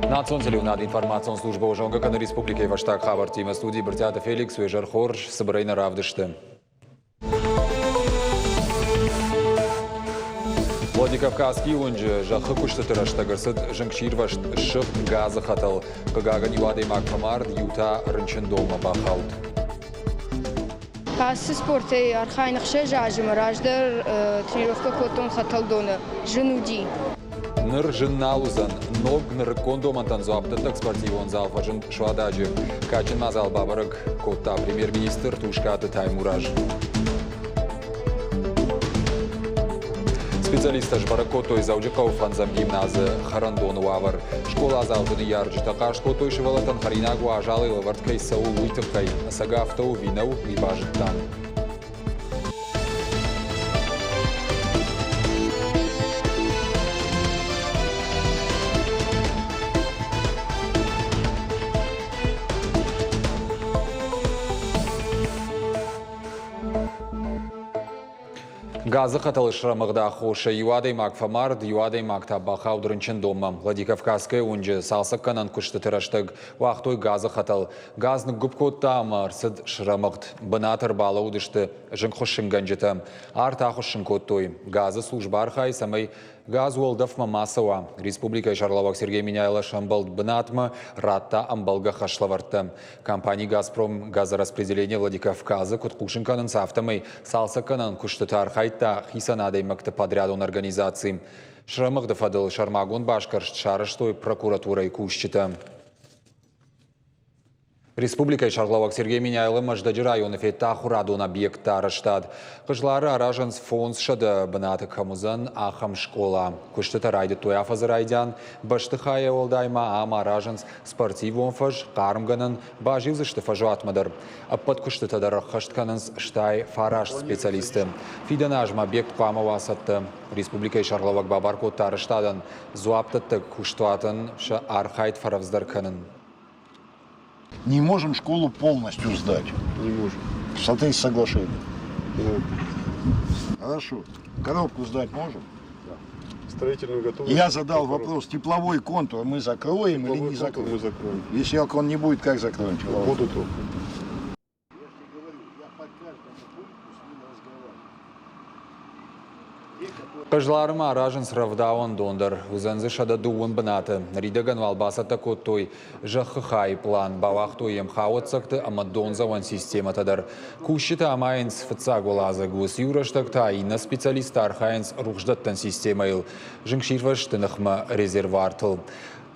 Национ телеуынады информацион службӕ зонгӕ кӕны республикӕйы фӕстаг хабӕрттимӕ. Студийы Брытъиаты Феликс, уе зӕр хорз, цыбырӕй нӕ равдысты. Владикавказский уынджы зӕххы куыстыты рӕстӕг ӕрцыд зынгсирвӕзт, ссыгъд газы хӕтӕл. Хъыгагӕн, иу адӕймаг фӕмард, иу та рынчындонмӕ бахауд. Ацы спортӕй архайын ӕхсӕз азы мӕ раздӕр тренировкӕ кодтон хӕтӕлдоны. Зын уыди. Ныр зын нал уыдзӕн. Ног нырыккон домӕнтӕн дзуапдӕттӕг спортивон зал фӕзынд Суададжы. Кадджын мадзал бабӕрӕг кодта премьер-министр Тускъаты Таймураз. Специалисттӕ сбӕрӕг кодтой Дзӕуджыхъӕуы фӕндзӕм гимназы хӕрӕндоны уавӕр. Скъоладзауты ныййарджытӕ хъаст кодтой сывӕллӕттӕн хӕринаг уазалӕй лӕвӕрд кӕй цӕуы, уый тыххӕй. Ӕцӕг афтӕ у ӕви нӕу, уый базыдтам. Газы хӕтӕлы срӕмыгъды аххосӕй иу адӕймаг фӕмард, иу адӕймаг та бахауд рынчындонмӕ. Владикавказская уынджы цалцӕггӕнӕн куыстыты рӕстӕг уагътой газы хӕтӕл. Газ ныггуыпп кодта ӕмӕ ӕрцыд срӕмыгъд. Бынаты ӕрбалӕууыдысты зынгхуыссынгӕнджытӕ. Арт ахуыссын кодтой. Газы службӕ архайы, цӕмӕй Газ уӕлдӕфмӕ ма цӕуа. Республикӕйы сӕргълӕууӕг Сергей Меняйло сӕмбӕлд бынатмӕ, радта ӕмбӕлгӕ хӕслӕвӕрдтӕ. Компани «Газпром» газораспределение Владикавказы куыд хъусын кӕнынц, афтӕмӕй цалцӕггӕнӕн куыстыты архайдта хицӕн адӕймӕгты подрядон организаци. Срӕмыгъды фӕдыл сӕрмагонд басгӕрст сарӕзтой прокуратурӕйы кусджытӕ. Республикӕйы сӕргълӕууӕг Сергей Меняйло Мӕздӕджы районы федта ахуырадон объектты арӕзтад. Хъызлары аразынц 500 бынаты кӕм уыдзӕн, ахӕм скъола. Куыстытӕ райдыдтой афӕдзы райдиан. Бӕстыхайӕ уӕлдай ма ам аразынц спортивон фӕз, хъармгӕнӕн, базилдзысты фӕзуатмӕ дӕр. Ӕппӕт куыстытӕ дӕр ӕххӕст кӕнынц стай фараст специалисты. Фидӕн азмӕ объект хъуамӕ уа цӕттӕ. Республикӕйы сӕргълӕууӕг бабар кодта арӕзтадӕн дзуапдӕттӕг куыстуатӕн сӕ архайд фӕрӕвдздӕр кӕнын. Не можем школу полностью сдать. Не можем. В соответствии с соглашением. Да. Хорошо. Коробку сдать можем? Да. Строительную готовность. Я задал вопрос, тепловой контур мы закроем тепловой или не закроем? мы закроем. Если он не будет, как закроем тепловой? Будут окна. Хъызлары ма аразынц рӕвдауӕндон дӕр. Уыдзӕн дзы 130 бынаты. Ныридӕгӕн уал бацӕттӕ кодтой зӕххы хайы пълан, бауагътой йӕм хауӕццӕгты ӕмӕ дондзӕуӕн системӕтӕ дӕр. Кусджытӕ амайынц фыццаг уӕладзыг, уыцы иу рӕстӕг та иннӕ специалисттӕ архайынц рухсдӕттӕн системӕйыл, зынгсирвӕзты ныхмӕ резервуартыл.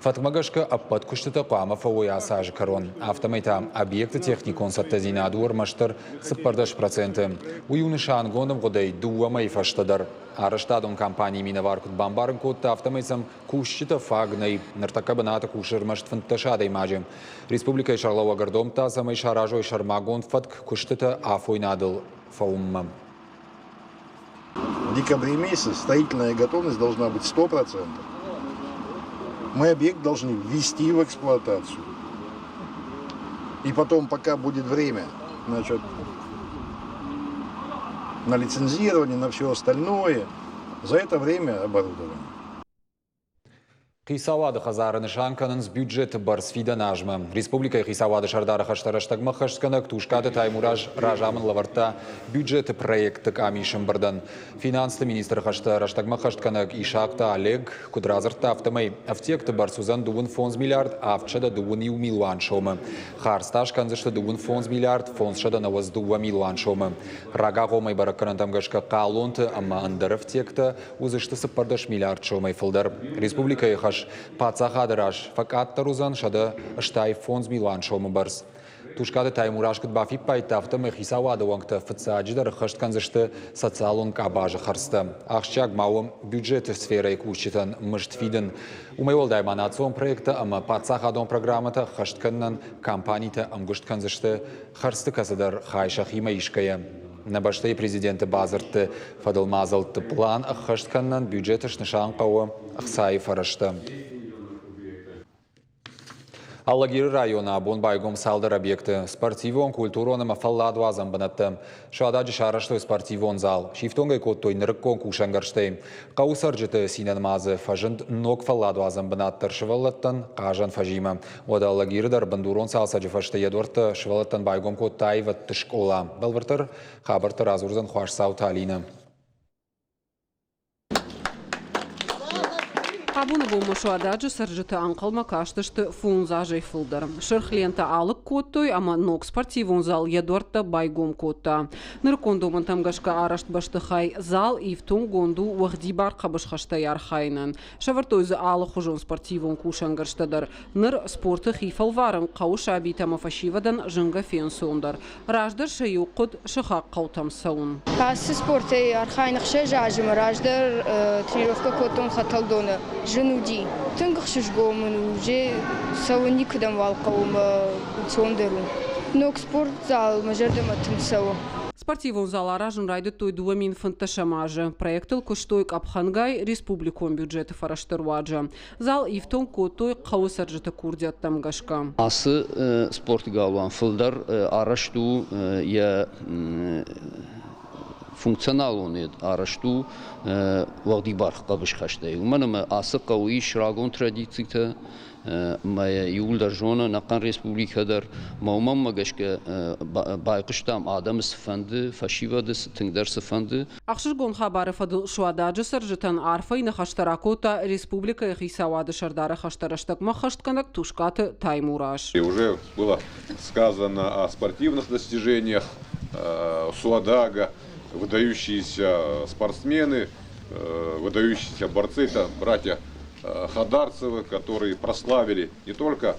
Фӕткмӕ гӕсгӕ ӕппӕт куыстытӕ хъуамӕ фӕуой ацы азы кӕрон. Афтӕмӕй та объекты техникон цӕттӕдзинад у ӕрмӕстдӕр 14%. Уый у нысангонд ӕмгъуыдӕй дыууӕ мӕйы фӕстӕдӕр. Арӕзтадон компанийы минӕвар куыд бамбарын кодта, афтӕмӕй сӕм кусджытӕ фаг нӕй. Ныртӕккӕ бынаты кусы ӕрмӕст 15 адӕймаджы. Республикӕйы сӕргълӕууӕг ӕрдомдта, цӕмӕй саразой сӕрмагонд фӕтк куыстытӕ афойнадыл фӕуынмӕ. В декабре месяце строительная готовность должна быть 100%. Мы объект должны ввести в эксплуатацию. И потом, пока будет время, значит, на лицензирование, на все остальное, за это время оборудование. Хицауады хӕдзары нысан кӕнынц бюджеты бӕрц фидӕн азмӕ. Республикӕйы хицауады сӕрдары хӕстӕ рӕстӕгмӕ хӕстгӕнӕг Тускъаты Таймураз разамынд лӕвӕрдта бюджеты проекты къамисы ӕмбырдӕн. Финансты министры хӕстӕ рӕстӕгмӕ хӕстгӕнӕг Исахъты Олег куыд радзырдта, афтӕмӕй ӕфтиӕгты бӕрц уыдзӕн 25 миллиард 721 милуан сомы. Хӕрдзтӕ скӕндзысты 25 миллиард 592 милуан сомы. Рагагъоммӕ бӕрӕггӕнӕнтӕм гӕсгӕ хъалонты ӕмӕ ӕндӕр ӕфтиӕгтӕ уыдзысты 14 миллиард сомӕй фылдӕр. Республикӕйы хӕс паддзахады раз фӕкъаддӕр уыдзӕн 165 милуан сомы бӕрц. Тускъаты Таймураз куыд бафиппайдта, афтӕмӕй хицауады уӕнгтӕ фыццаджыдӕр ӕххӕст кӕндзысты социалон къабазы хӕрдзтӕ. Ахсджиаг ма у бюджеты сферӕйы кусджытӕн мызд фидын. Уымӕй уӕлдай ма национ проекттӕ ӕмӕ паддзахадон программӕтӕ ӕххӕст кӕнынӕн компанитӕ ӕмгуыст кӕндзысты хӕрдзты кӕцыдӕр хай сӕхимӕ исгӕйӕ. Нӕ бӕстӕйы президенты бадзырдты фӕдыл мадзӕлтты план ӕххӕст кӕнынӕн бюджеты снысан хъӕуы ӕхцайы фӕрӕзтӕ. Алагиры районы абон байгом цалдӕр объекты – спортивон, культурон ӕмӕ фӕлладуадзӕн бынӕттӕ. Суададжы сарӕзтой спортивон зал, сифтонг ӕй кодтой нырыккон кусӕнгӕрзтӕй. Хъӕуы цӕрджыты цинӕн ма дзы фӕзынд ног фӕлладуадзӕн бынат дӕр сывӕллӕттӕн хъазӕн фӕзимӕ. Уӕдӕ Алагиры дӕр бындурон цалцӕджы фӕстӕ йӕ дуӕрттӕ сывӕллӕттӕн байгом кодта аивӕдты скъола. Бӕлвырддӕр хабӕрттӕ радзурдзӕн Хуасдзауты Алинӕ. Абоны бонмӕ Суададжы цӕрджытӕ ӕнхъӕлмӕ кастысты фондз азӕй фылдӕр. Сырх лентӕ алыг кодтой ӕмӕ ног спортивон зал йӕ дуӕрттӕ байгом кодта. Нырыккон домӕнтӕм гӕсгӕ арӕзт бӕстыхай зал ифтонггонд у уӕгъдибар хъӕбысхӕстӕй архайынӕн. Сӕвӕрдтой дзы алыхуызон спортивон кусӕнгӕрзтӕ дӕр. Ныр спорты хи фӕлварын хъӕуы сабитӕ ӕмӕ фӕсивӕдӕн зынгӕ фенцондӕр. Раздӕр сӕ-иу хъуыд сыхаг хъӕутӕм цӕуын. Ацы спортӕй архайын ӕхсӕз азы мӕ раздӕр тренировкӕ кодтон Хӕтӕлдоны. Зын уыди. Тынг ӕхсызгон мын у, уже цӕуын никуыдӕм уал хъӕуы мӕ ӕнцондӕр у. Ног спортзал мӕ зӕрдӕмӕ тынг цӕуы. Спортивон зал аразын райдыдтой 2015 азы. Проектыл куыстой къӕпхӕнгай республикон бюджеты фӕрӕзты руаджы. Зал ифтонг кодтой хъӕуы цӕрджыты курдиӕттӕм гӕсгӕ. Ацы спорты галуан фылдӕр арӕзт у йӕ функционалон арӕзт у уӕгъдибар хъӕбысхӕстӕй. Уымӕн ӕмӕ ацы хъӕуы ис рагон традицитӕ, ӕмӕ йӕ иууылдӕр зоны ӕнӕхъӕн республикӕ дӕр. Ӕмӕ уымӕн гӕсгӕ байхъуыстам адӕмы цы фӕнды, фӕсивӕды тынгдӕр цы фӕнды. Ӕхсызгон хабары фӕдыл Суададжы цӕрджытӕн арфӕйы ныхӕстӕ ракодта республикӕйы хицауады сӕрдары хӕстӕ рӕстӕгмӕ ӕххӕстгӕнӕг Тускъаты Таймураз. Уже было сказано о спортивных достижениях Суадага, выдающиеся спортсмены, выдающиеся борцы, это братья Хадарцевы, которые прославили не только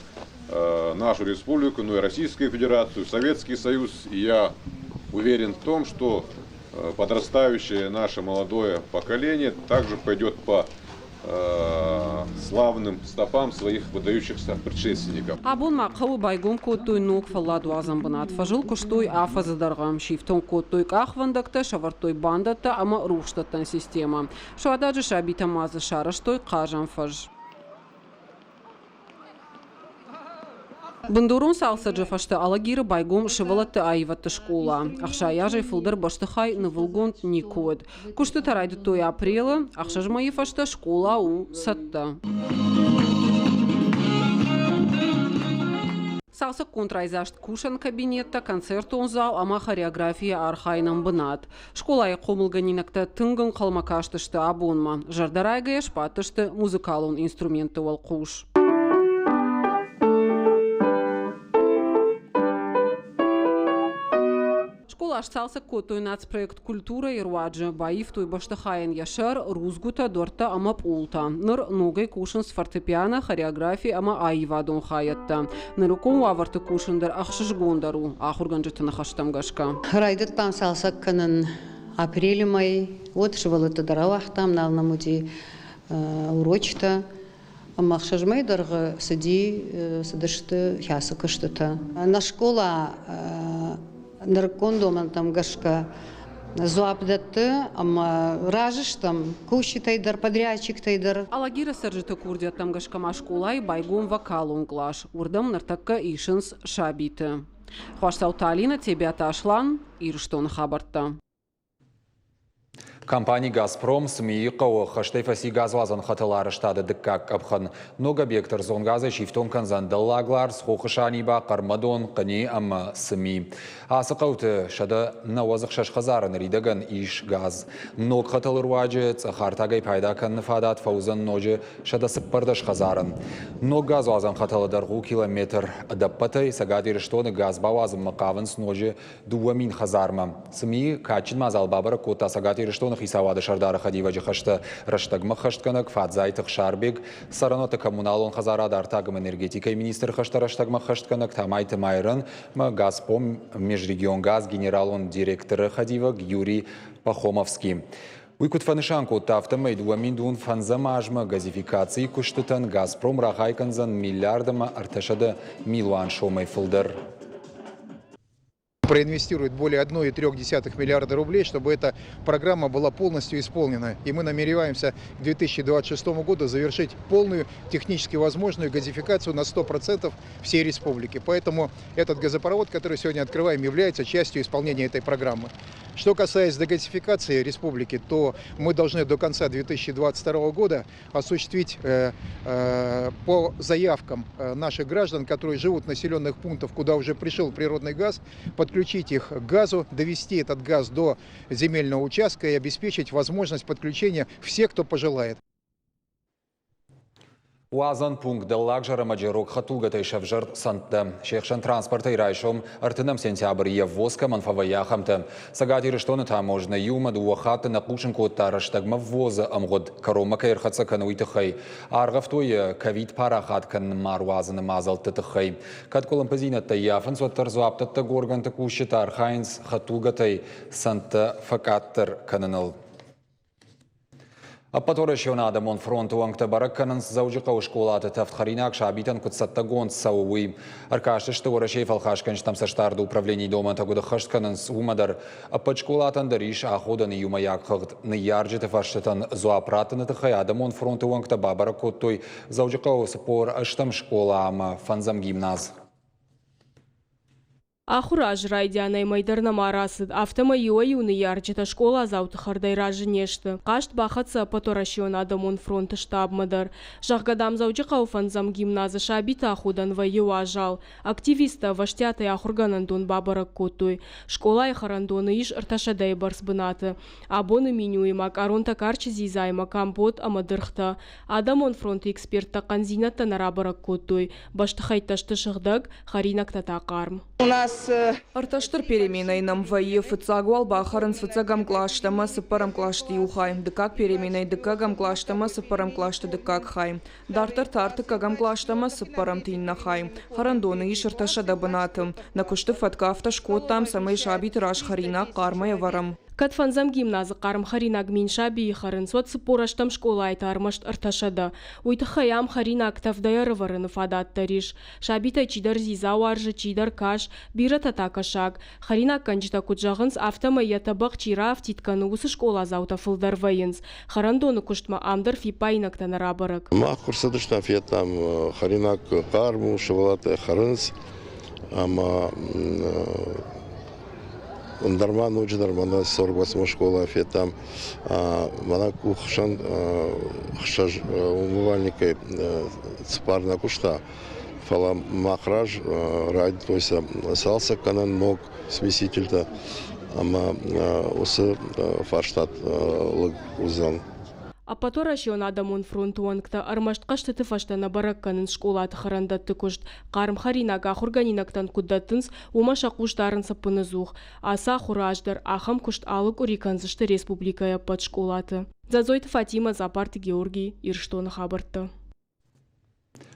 нашу республику, но и Российскую Федерацию, Советский Союз. И я уверен в том, что подрастающее наше молодое поколение также пойдет по славным стопам своих выдающихся предшественников. Абон ма хъӕуы байгом кодтой ног фӕлладуадзӕн бынат. Фӕзыл куыстой афӕдзы дӕргъы. Сифтонг кодтой къахвӕндӕгтӕ, сӕвӕрдтой бандӕттӕ ӕмӕ рухсдӕттӕн системӕ. Суададжы сабитӕ ма дзы сарӕзтой хъазӕн фӕз. Бындурон цалцӕджы фӕстӕ Алагиры байгом сывӕллӕтты аивӕдты скъола. 60 азӕй фылдӕр бӕстыхай нывылгонд никуы уыд. Куыстытӕ райдыдтой апрелы, 6 мӕйы фӕстӕ скъола у цӕттӕ. Цалцӕггонд райдзаст кусӕн кабинеттӕ, концертон зал ӕмӕ хореографийы архайынӕн бынат. Скъолайы хъомылгӕнинӕгтӕ тынг ӕнхъӕлмӕ кастысты абонмӕ. Зӕрдӕрайгӕйӕ сбадтысты музыкалон инструментты уӕлхъус. Скъола сцалцӕг кодтой нацпроект «Культурӕ-йы руаджы, баивтой бӕстыхайӕн йӕ сӕр, рудзгуытӕ, дуӕрттӕ ӕмӕ пъолтӕ. Ныр ногӕй кусынц фортепиано, хореографи ӕмӕ аивадон хайӕдтӕ. Нырыккон уавӕрты кусын дӕр ӕхсызгондӕр у, ахуыргӕнджыты ныхӕстӕм гӕсгӕ. Райдыдтам цалцӕг кӕнын апрелы мӕй. Уӕд сывӕллӕтты дӕр ауагътам, нал нӕм уыди урочытӕ. Ӕмӕ 6 мӕйы дӕргъы цыди, цыдысты хӕцы куыстытӕ. Нӕ скъола нырыккон домӕнтӕм гӕсгӕ дзуапп дӕтты ӕмӕ разы стӕм кусджытӕй дӕр, подрядчиктӕй дӕр. Алагиры цӕрджыты курдиӕттӕм гӕсгӕ ма скъолайы байгом вокалон кълас. Уырдӕм ныртӕккӕ исынц сабиты. Хуасдзауты Алинӕ, Тебиаты Аслан, Ирыстоны хабӕрттӕ. Компани «Газпром» Цмийы хъӕуы хӕстӕй фӕци газуадзӕн хӕтӕлы арӕзтады дыккаг къӕпхӕн. Ног объект ӕрдзон газӕй сифтонг кӕндзӕн Дӕллаг Ларс, Хохы Саниба, Хъӕрмӕдон, Хъни ӕмӕ Цми. Ацы хъӕуты 196 хӕдзары ныридӕгӕн ис газ. Ног хӕтӕлы руаджы цъӕх артагӕй пайда кӕныны фадат фӕуыдзӕн ноджы 114 хӕдзарӕн. Ног газуадзӕн хӕтӕлы дӕргъ у километр. Ӕдӕппӕтӕй Цӕгат Ирыстоны газ бауадзынмӕ хъавынц ноджы 2000 хӕдзармӕ. ЦМИ кадджын мадзал бабӕрӕг кодта Цӕгат Ирыстоны хицауады сӕрдары хӕдивӕджы хӕстӕ рӕстӕгмӕ хӕстгӕнӕг Фадзайты Хсарбег, цӕрӕнуӕтты коммуналон хӕдзарад артаг ӕмӕ энергетикӕйы министры хӕстӕ рӕстӕгмӕ хӕстгӕнӕг Тамайты Майрӕн ӕмӕ Газпром Межрегионгаз генералон директоры хӕдивӕг Юрий Пахомовский. Уый куыд фӕнысан кодта, афтӕмӕй 2025 азмӕ газификацийы куыстытӕн «Газпром» рахай кӕндзӕн миллиард ӕмӕ 300 милуан сомӕй фылдӕр. Проинвестирует более 1,3 миллиарда рублей, чтобы эта программа была полностью исполнена. И мы намереваемся к 2026 году завершить полную технически возможную газификацию на 100% всей республики. Поэтому этот газопровод, который сегодня открываем, является частью исполнения этой программы. Что касается дегазификации республики, то мы должны до конца 2022 года осуществить по заявкам наших граждан, которые живут в населенных пунктах, куда уже пришел природный газ, подключить их к газу, довести этот газ до земельного участка и обеспечить возможность подключения всех, кто пожелает. Уадзӕн пункт Дӕллаг Зӕрӕмӕджы рог хӕдтулгӕтӕй сӕвзӕрд цӕндтӕ. Се хсӕн транспортӕй райсом ӕртынӕм сентябры йӕ ввоз кӕмӕн фӕвӕййы, ахӕмтӕ. Цӕгат Ирыстоны таможнӕ иумӕ дыууӕ хатты нӕ хъусын кодта рӕстӕгмӕ ввозы ӕмгъуыд кӕронмӕ кӕй ӕрхӕццӕ кӕны, уый тыххӕй. Аргъӕвтой йӕ ковид парахат кӕнын ма руадзыны мадзӕлтты тыххӕй. Кӕд къуылымпыдзинӕдтӕ ййафынц, уӕддӕр дзуапдӕттӕг органты кусджытӕ архайынц хӕдтулгӕтӕй цӕндтӕ фӕкъаддӕр кӕныныл. Ӕппӕтуӕрӕсеон адӕмон фронты уӕнгтӕ бӕрӕг кӕнынц Дзӕуджыхъӕуы скъолаты тӕвдхӕринаг сабитӕн куыд цӕттӕгонд цӕуы, уый. Ӕркастысты Уӕрӕсейы фӕлхасгӕнджытӕм цӕстдарды управленийы домӕнтӕ куыд ӕххӕст кӕнынц, уымӕ дӕр. Ӕппӕт скъолатӕн дӕр ис аходӕны иумӕйаг хыгъд. Ныййарджыты фӕрстытӕн дзуапп раттыны тыххӕй адӕмон фронты уӕнгтӕ бабӕрӕг кодтой Дзӕуджыхъӕуы 48-ӕм скъола ӕмӕ фӕндзӕм гимназ. Ахуыры азы райдианӕй мӕй дӕр нӕма рацыд, афтӕмӕй иуӕй-иу ныййарджытӕ скъоладзауты хӕрдӕй разы не сты. Хъаст бахӕццӕ Ӕппӕтуӕрӕсеон адӕмон фронты штабмӕ дӕр. Зӕгъгӕ, дам, Дзӕуджыхъӕуы фӕндзӕм гимназы сабиты аходӕн вӕййы уазал. Активисттӕ ӕвӕстиатӕй ахуыргӕнӕндон бабӕрӕг кодтой. Скъолайы хӕрӕндоны ис ӕртӕсӕдӕйы бӕрц бынаты. Абоны менюйы макъаронтӕ карчы дзидзаимӕ компот ӕмӕ дыргътӕ. Адӕмон фронты эксперттӕ хъӕндзинӕдтӕ нӕ рабӕрӕг кодтой. Бӕстыхӕйттӕ сты сыгъдӕг, хӕринӕгтӕ та хъарм. Ӕртӕ стыр переменӕйы нӕм вӕййы. Фыццаг уал бахӕрынц фыццӕгӕм кълӕстӕ ӕмӕ цыппӕрӕм кълӕсты иу хай, дыккаг переменӕйы дыккӕгӕм кълӕстӕ ӕмӕ цыппӕрӕм кълӕсты дыккаг хай. Дарддӕр та ӕртыккӕгӕм кълӕстӕ ӕмӕ цыппӕрӕмты иннӕ хай. Хӕрӕндоны ис ӕртӕсӕдӕ бынаты. Нӕ куысты фӕтк афтӕ скодтам, цӕмӕй сабиты раз хӕринаг хъармӕй ӕвӕрӕм. Кӕд фӕндзӕм гимназы хъарм хӕринаг 1000 сабийы хӕрынц, уӕд 48 скъолайы та ӕрмӕст 300. Уый тыххӕй ам хӕринаг тӕвдӕй ӕрӕвӕрыны фадат дӕр ис. Сабитӕй чидӕр дзидза уарзы, чидӕр кас, бирӕтӕ та кӕсаг. Хӕринаггӕнджытӕ куыд зӕгъынц, афтӕмӕй йӕ тӕбӕгъ чи раафтид кӕны, уыцы скъоладзаутӕ фылдӕр вӕййынц. Хӕрӕндоны куыстмӕ ам дӕр фиппаинӕгтӕ нӕ рабӕрӕг. Мах куы рцыдыстӕм, федтам хӕринаг хъарм у, сывӕллӕттӕ хӕрынц ӕмӕ ӕндӕр ма ноджыдӕр мӕнӕ 48 скъола федтам, мӕнӕ къухсӕн хсӕз умывальникӕй цыппар нӕ куыста, фӕлӕ мах раз райдыдтой сӕ цалцӕггӕнӕн ног смесительтӕ ӕмӕ уыцы фарстат лыг уыдзӕн. Ӕппӕтуӕрӕсеон адӕмон фронты уӕнгтӕ ӕрмӕст хъӕзтыты фӕстӕ нӕ бӕрӕг кӕнынц скъолаты хӕрӕндӕтты куыст. Хъарм хӕринаг ахуыргӕнинӕгтӕн куыд дӕттынц, уымӕ сӕ хъус дарынц ӕппынӕдзух. Ацы ахуыры аз дӕр ахӕм куыст алы къуыри кӕндзысты республикӕйы ӕппӕт скъолаты. Дзӕдзойты Фатимӕ, Дзапарты Георгий, Ирыстоны хабӕрттӕ.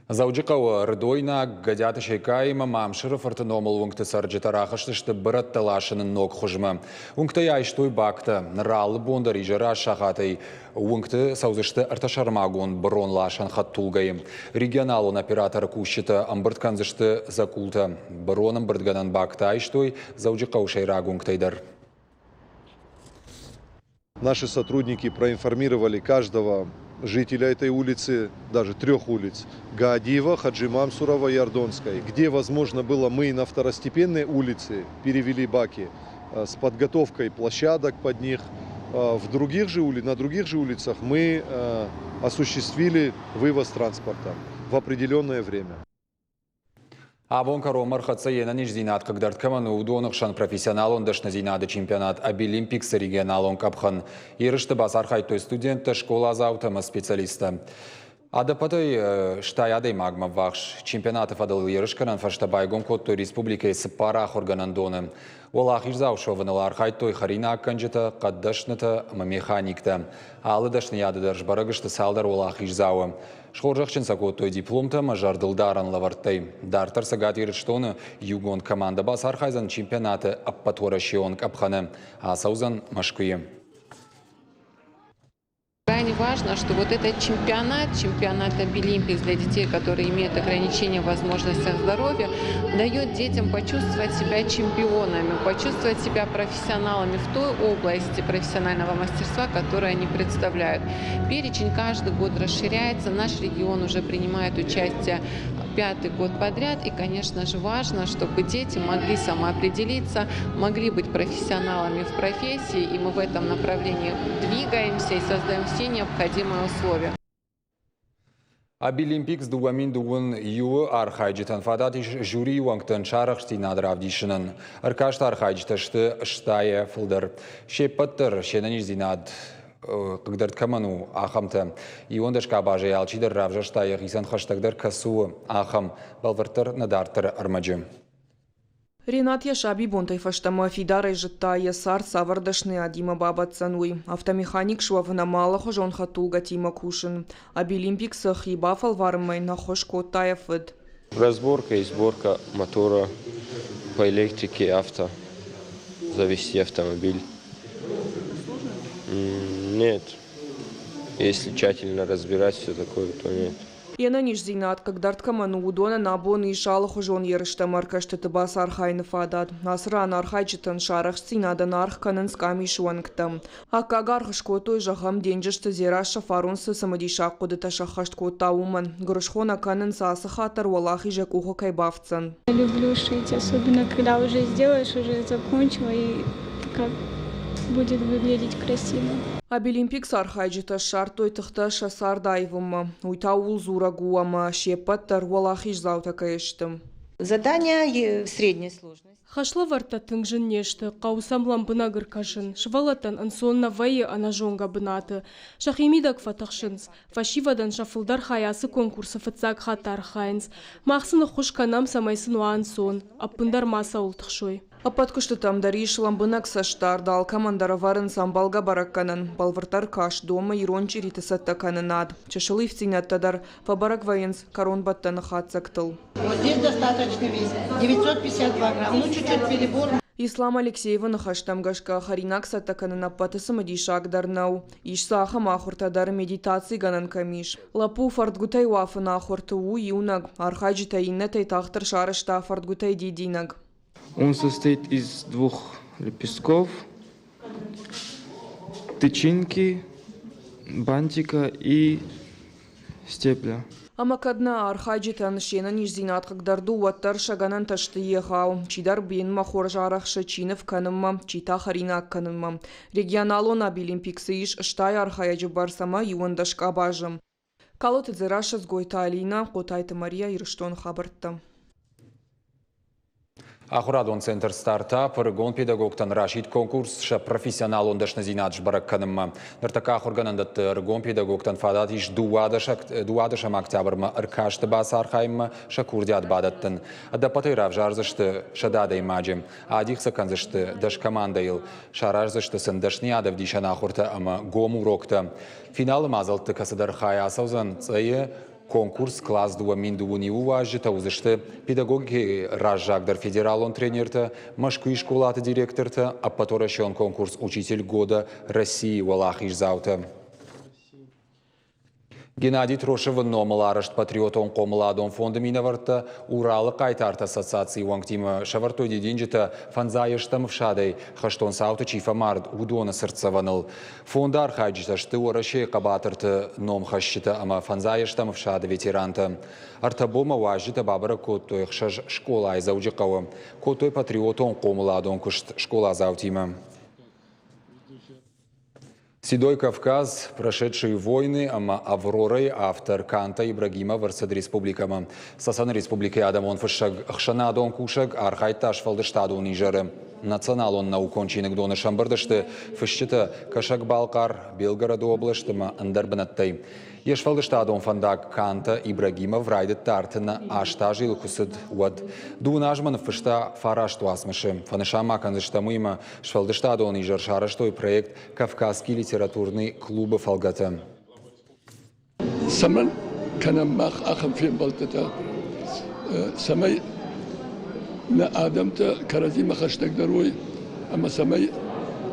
Дзӕуджыхъӕуы Рыдойнаг, Гӕдиаты Секъаимӕ Мамсыры фырты номыл уынгты цӕрджытӕ рахызтысты бырӕттӕ ласыны ног хуызмӕ. Уынгтӕй айстой бактӕ. Ныр алы бон дӕр изӕры сахатӕй уынгты цӕудзысты ӕртӕсӕрмагонд бырон ласӕн хӕдтулгӕйы. Регионалон операторы кусджытӕ ӕмбырд кӕндзысты дзӕкъултӕ. Бырон ӕмбырдгӕнӕн бактӕ айстой Дзӕуджыхъӕуы сӕйраг уынгтӕй дӕр. Наши сотрудники проинформировали каждого жителя этой улицы, даже трех улиц, Гаадиева, Хаджи Мамсурова и Ардонской, где, возможно, было мы на второстепенные улицы перевели баки с подготовкой площадок под них. В других же, на других же улицах мы осуществили вывоз транспорта в определенное время. Абон кӕронмӕ ӕрхӕццӕ йе нӕниздзинад хъыгдард кӕмӕн у, уыдоны хсӕн профессионалон дӕсныдзинады чемпионат Абилимпиксы регионалон къӕпхӕн. Ерысты бацархайдтой студенттӕ, скъоладзаутӕ ӕмӕ специалисттӕ. Ӕдӕппӕтӕй стай адӕймагмӕ ввахс чемпионаты фӕдыл ерыскӕнӕн фӕстӕ байгом кодтой республикӕйы цыппар ахуыргӕнӕндоны. Уӕлахиздзау суӕвыныл архайдтой хӕринаггӕнджытӕ, хъӕддӕснытӕ ӕмӕ механиктӕ. Алы дӕсныйады дӕр сбӕрӕг сты цалдӕр уӕлахиздзауы. Схорзӕхджын сӕ кодтой дипломтӕ ӕмӕ зӕрдылдарӕн лӕвӕрттӕй. Дарддӕр Цӕгат Ирыстоны иугонд командӕ бацархайдзӕн чемпионаты ӕппӕтуӕрӕсеон къӕпхӕны. Ацӕудзӕн Мӕскуыйы. Очень важно, что вот этот чемпионат, чемпионат Абилимпикс для детей, которые имеют ограничения в возможностях здоровья, дает детям почувствовать себя чемпионами, почувствовать себя профессионалами в той области профессионального мастерства, которую они представляют. Перечень каждый год расширяется, наш регион уже принимает участие пятый год подряд. И, конечно же, важно, чтобы дети могли самоопределиться, могли быть профессионалами в профессии, и мы в этом направлении двигаемся и создаем все необходимые условия. Абилимпикс 2021-ы архайджытӕн фадат ис жюрийы уӕнгтӕн сарӕхстдзинад равдисынӕн. Ӕркасты архайджытӕ сты стайӕ фылдӕр. Се ппӕт дӕр се нӕниздзинад хъыгдӕрд кӕмӕн у, ахӕмтӕ. 11 къабазӕй алчидӕр равзӕрста йӕхицӕн хӕстӕгдӕр кӕцы у, ахӕм. Бӕлвырддӕр нӕ дарддӕры ӕрмӕджы. Ренат йӕ сабибонтӕй фӕстӕмӕ фидарӕй зыдта, йӕ цард цавӕр дӕсныйадимӕ бабӕтдзӕн, уый. Автомеханик суӕвын ӕмӕ алыхуызон хӕдтулгӕтимӕ кусын. Абилимпиксы хи бафӕлварынмӕ йын ӕххуыс кодта йӕ фыд. Разборка и сборка мотора по электрике авто. Завести автомобиль. Нет. Если тщательно разбирать все такое, то нет. Йе нӕниздзинад хъыгдард кӕмӕн у, уыдонӕн абон ис алыхуызон ерыстӕм ӕркӕстыты бацархайыны фадат. Ацы ран архайджытӕн сӕ арӕхстдзинадӕн аргъ кӕнынц къамисы уӕнгтӕ. Аккаг аргъ скодтой, зӕгъӕм, денджызты Дзерассӕ фарон цы цымыдисаг хъуыдытӕ сӕххӕст кодта, уымӕн. Гуырысхо нӕ кӕнынц, ацы хатт дӕр уӕлахиз йӕ къухы кӕй бафтдзӕн. Люблю шить, особенно когда уже сделаешь, уже закончила и как будет выглядеть красиво. Абилимпиксы архайджытӕ ссардтой тыхтӕ сӕ цард аивынмӕ. Уый та ууыл дзурӕг у, ӕмӕ се ппӕт дӕр уӕлахиздзаутӕ кӕй сты. Задания средней сложности. Хӕслӕвӕрдтӕ тынг зын не сты, хъӕуы сӕм лӕмбынӕг ӕркӕсын. Сывӕллӕттӕн ӕнцон нӕ вӕййы ӕнӕзонгӕ бынаты. Сӕхимидӕг фӕтыхсынц. Фӕсивӕдӕн сӕ фылдӕр хай ацы конкурсы фыццаг хатт архайынц. Мах сын ӕххуыс кӕнӕм, цӕмӕй сын уа ӕнцон, ӕппындӕр мацӕуыл тыхсой. Ӕппӕт куыстытӕм дӕр ис лӕмбынӕг цӕстдард, алкӕмӕн дӕр ӕвӕрынц ӕмбӕлгӕ бӕрӕггӕнӕн. Бӕлвырддӕр каст домы ирон чъириты цӕттӕ кӕнынад. Чысыл ивддзинӕдтӕ дӕр фӕбӕрӕг вӕййынц кӕронбӕттӕны хатдзӕгтыл. Вот здесь достаточный вес 952 грамм, ну чуть-чуть перебор. Ислам Алексеевы ныхӕстӕм гӕсгӕ хӕринаг цӕттӕ кӕнын ӕппӕты цымыдисагдӕр нӕу. Ис дзы ахӕм ахуыртӕ дӕр, медитацигӕнӕн кӕм ис. Лӕппу фӕрдгуытӕй уафыны ахуырты у иунӕг. Архайджытӕ иннӕтӕй тагъддӕр сарӕзта фӕрдгуытӕй дидинӕг. Он состоит из двух лепестков, тычинки, бантика и стебля. Ӕмӕ кӕд нӕ архайджытӕн се нӕниздзинад хъыгдард у, уӕддӕр сӕ гӕнӕнтӕ сты егъау. Чидӕр бийынмӕ хорз арӕхсы, чи ныв кӕнынмӕ, чи та хӕринаг кӕнынмӕ. Регионалон Абилимпиксы ис стай архайӕджы бӕрц ӕмӕ 11 къабазы. Калоты Дзерассӕ, Дзгойты Алинӕ, Хъотайты Мария, Ирыстоны хабӕрттӕ. Ахуырадон центр «Стартап» ӕрыгон педагогтӕн расидт конкурс сӕ профессионалон дӕсныдзинад сбӕрӕг кӕнынмӕ. Ныртӕккӕ ахуыргӕнӕндӕтты ӕрыгон педагогтӕн фадат ис 12 октябрмӕ ӕркасты бацархайынмӕ сӕ курдиат бадӕттын. Ӕдӕппӕтӕй равзардзысты 100 адӕймаджы. Адих сӕ кӕндзысты 10 командӕйыл. Сараздзысты сын дӕсныйадӕвдисӕн ахуыртӕ ӕмӕ гом уроктӕ. Финалы мадзӕлтты кӕцыдӕр хай ацӕудзӕн Цъӕйы конкурс класс 2021-ы уазджытӕ уыдзысты педагогикӕйы раззагдӕр федералон тренертӕ, Мӕскуыйы скъолаты директортӕ, ӕппӕтуӕрӕсеон конкурс «Учитель года России» уӕлахиздзаутӕ. Геннадий Трошевы номыл арӕзт патриотон хъомыладон фонды минӕвӕрттӕ Уралы хъайтарты ассоциацийы уӕнгтимӕ сӕвӕрдтой дидинджытӕ фӕндзай ӕстӕм ӕфсадӕй хӕстон цауты чи фӕмард, уыдоны цыртдзӕвӕныл. Фонды архайджытӕ сты Уӕрӕсейы хъӕбатырты номхӕсджытӕ ӕмӕ фӕндзай ӕстӕм ӕфсады ветерантӕ. Ӕртӕ бонмӕ уазджытӕ бабӕрӕг кодтой ӕхсӕз скъолайы Дзӕуджыхъӕуы. Кодтой патриотон хъомыладон куыст скъоладзаутимӕ. Седой Кавказ, прошедшие войны ӕмӕ Аврорайы автор Канта Ибрагимов ӕрцыд республикӕмӕ. Цӕцӕны республикӕйы адӕмон фыссӕг, ӕхсӕнадон кусӕг архайдта сфӕлдыстадон изӕры. Националон наукон чиныгдоны сӕмбырд сты фысджытӕ Кӕсӕг-Балхъар, Белгороды облӕст ӕмӕ ӕндӕр бынӕттӕй. Йе сфӕлдыстадон фӕндаг Канта Ибрагимов райдыдта 38 азы йыл куы цыд, уӕд. Дыууын азмӕ ныффыста фараст уацмысы. Фӕнысан ма кӕндзыстӕм уыимӕ, сфӕлдыстадон изӕр сарӕзтой проект «Кавказский литературный клуб»-ы фӕлгӕты. Цӕмӕн кӕнӕм мах ахӕм фембӕлдтытӕ, цӕмӕй нӕ адӕмтӕ кӕрӕдзимӕ хӕстӕгдӕр уой ӕмӕ цӕмӕй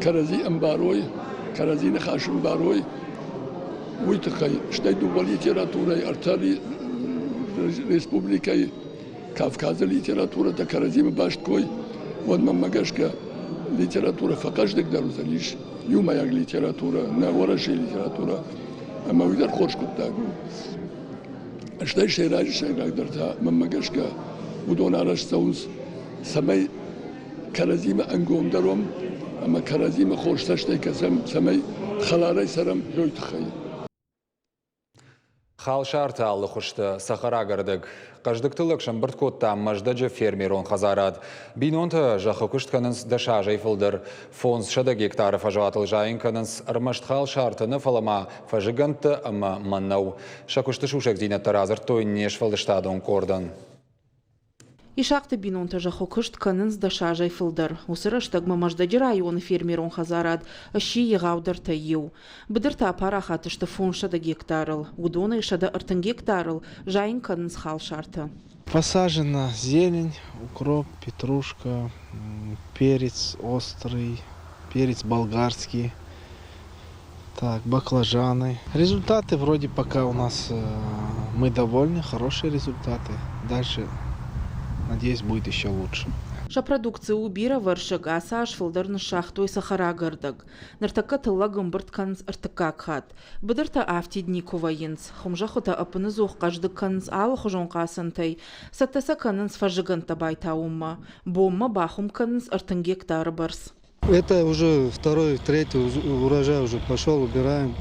кӕрӕдзи ӕмбарой, кӕрӕдзи ныхас ӕмбарой. уый тыххӕй, стӕй дыууӕ литературӕйы, ӕртӕ республикӕйы Кавказы литературӕтӕ кӕрӕдзимӕ баст кой, уӕд мӕнмӕ гӕсгӕ литературӕ фӕхъӕздыгдӕр уыдзӕнис, иумӕйаг литературӕ, нӕ Уӕрӕсейы литературӕ, ӕмӕ уый дӕр хорз хъуыддаг у. Стӕй сӕйраджы сӕйрагдӕр та, мӕнмӕ гӕсгӕ, уыдон арӕзт цӕуынц, цӕмӕй кӕрӕдзимӕ ӕнгомдӕр уӕм ӕмӕ кӕрӕдзимӕ хорз цӕстӕй кӕсӕм, цӕмӕй хӕларӕй цӕрӕм, уый тыххӕй. Халсарты алы хуызтӕ, цӕхӕрагӕрдӕг. Хъӕздыг тыллӕг сӕмбырд кодта Мӕздӕджы фермерон хӕдзарад. Бинонтӕ зӕххы куыст кӕнынц дӕс азӕй фылдӕр. 500 гектары фӕзуатыл зайын кӕнынц ӕрмӕст халсартӕ нӕ, фӕлӕ ма фӕзыгӕндтӕ ӕмӕ мӕнӕу. Сӕ куысты сусӕгдзинӕдтӕ радзырдтой не сфӕлдыстадон къордӕн. Исахъты бинонтӕ зӕххы куыст кӕнынц дӕс азӕй фылдӕр. Уыцы рӕстӕгмӕ Мӕздӕджы районы фермерон хӕдзарад сси егъаудӕртӕй иу. Быдыртӕ апарахат сты 500 гектарыл, уыдонӕй 130 гектарыл зайын кӕнынц халсартӕ. Посажена зелень, укроп, петрушка, перец острый, перец болгарский, так, баклажаны. Результаты вроде пока у нас мы довольны, хорошие результаты. Дальше, надеюсь, будет еще лучше. Сӕ продукци у бирӕвӕрсыг, ацы аз фылдӕр ныссагътой цӕхӕрагӕрдӕг. Ныртӕккӕ тыллӕг ӕмбырд кӕнынц ӕртыккаг хатт. Быдыртӕ афтид никуы вӕййынц. Хуымзӕххытӕ ӕппыныдзух хъӕздыг кӕнынц алыхуызон хъацӕнтӕй, цӕттӕ сӕ кӕнынц фӕззыгӕндтӕ байтауынмӕ. Бонмӕ бахуым кӕнынц 30 гектары бӕрц. Это уже второй, третий урожай уже пошел, убираем.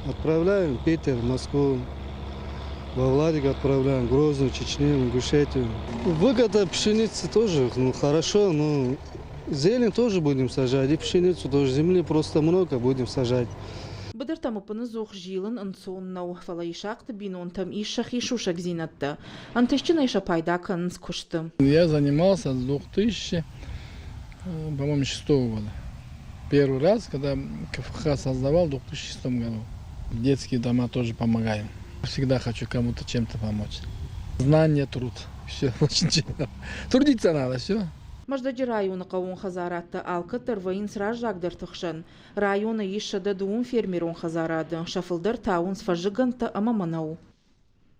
Отправляем в Питер, Москву, во Владик отправляем, Грозную, Чечню, Ингушетию. Выгода пшеницы тоже, ну, хорошо, но зелень тоже будем сажать, и пшеницу тоже. Земли просто много будем сажать. Быдыртӕм ӕппыныдзух зилын ӕнцон нӕу, фӕлӕ Исахъты бинонтӕм ис сӕхи сусӕгдзинӕдтӕ. Ӕнтыстджынӕй сӕ пайда кӕнынц куысты. Я занимался с 2000, по-моему, шестого года. Первый раз, когда КФХ создавал в 2006 году. Детские дома тоже помогаем. Всегда хочу кому-то чем-то помочь. Знание, труд. Все, очень Трудиться надо, все. Мӕздӕджы районы хъӕууон хӕдзарадтӕ алкӕддӕр вӕййынц раззагдӕрты хсӕн. Районы ис 102 фермерон хӕдзарады, сӕ фылдӕр тауынц фӕззыгӕндтӕ ӕмӕ мӕнӕу.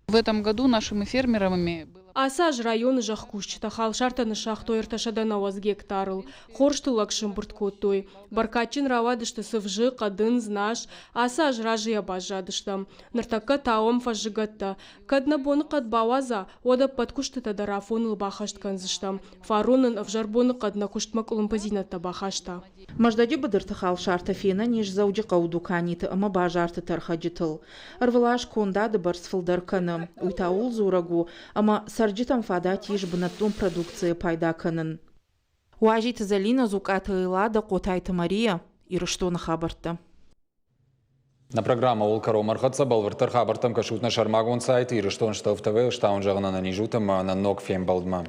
В этом году нашими фермерами Ацы аз районы зӕхкусджытӕ халсартӕ ныссагътой 390 гектарыл. Хорз тыллӕг сӕмбырд кодтой. Бӕркадджын рауадысты цывзы, хъӕдындз, нас. Ацы аз разыйӕ баззадыстӕм. Ныртӕккӕ тауӕм фӕззыгӕттӕ. Кӕд нӕ боныхъӕд бауадза, уӕд ӕппӕт куыстытӕ дӕр афоныл баххӕст кӕндзыстӕм. Фарон нын ӕвзӕр боныхъӕд нӕ куыстмӕ къуылымпыдзинӕдтӕ бахаста. Мӕздӕджы быдырты халсартӕ фенӕн ис Дзӕуджыхъӕуы дуканиты ӕмӕ базарты тӕрхӕджытыл. Ӕрвылаз кондады бӕрц фылдӕр кӕны. Уый та ууыл дзурӕг у, ӕмӕ цӕрджытӕн фадат ис бынӕттон продукцийӕ пайда кӕнын. Уазиты Зӕлинӕ, Дзукъаты Эллада, Хъотайты Мария, Ирыстоны хабӕрттӕ. Нӕ программӕ уыл кӕронмӕ ӕрхӕццӕ, бӕлвырддӕр хабӕрттӕм кӕсут нӕ сӕрмагонд сайты Ирыстон ТВ, стауын зӕгъын ӕнӕниз ут ӕмӕ нӕ ног фембӕлдмӕ.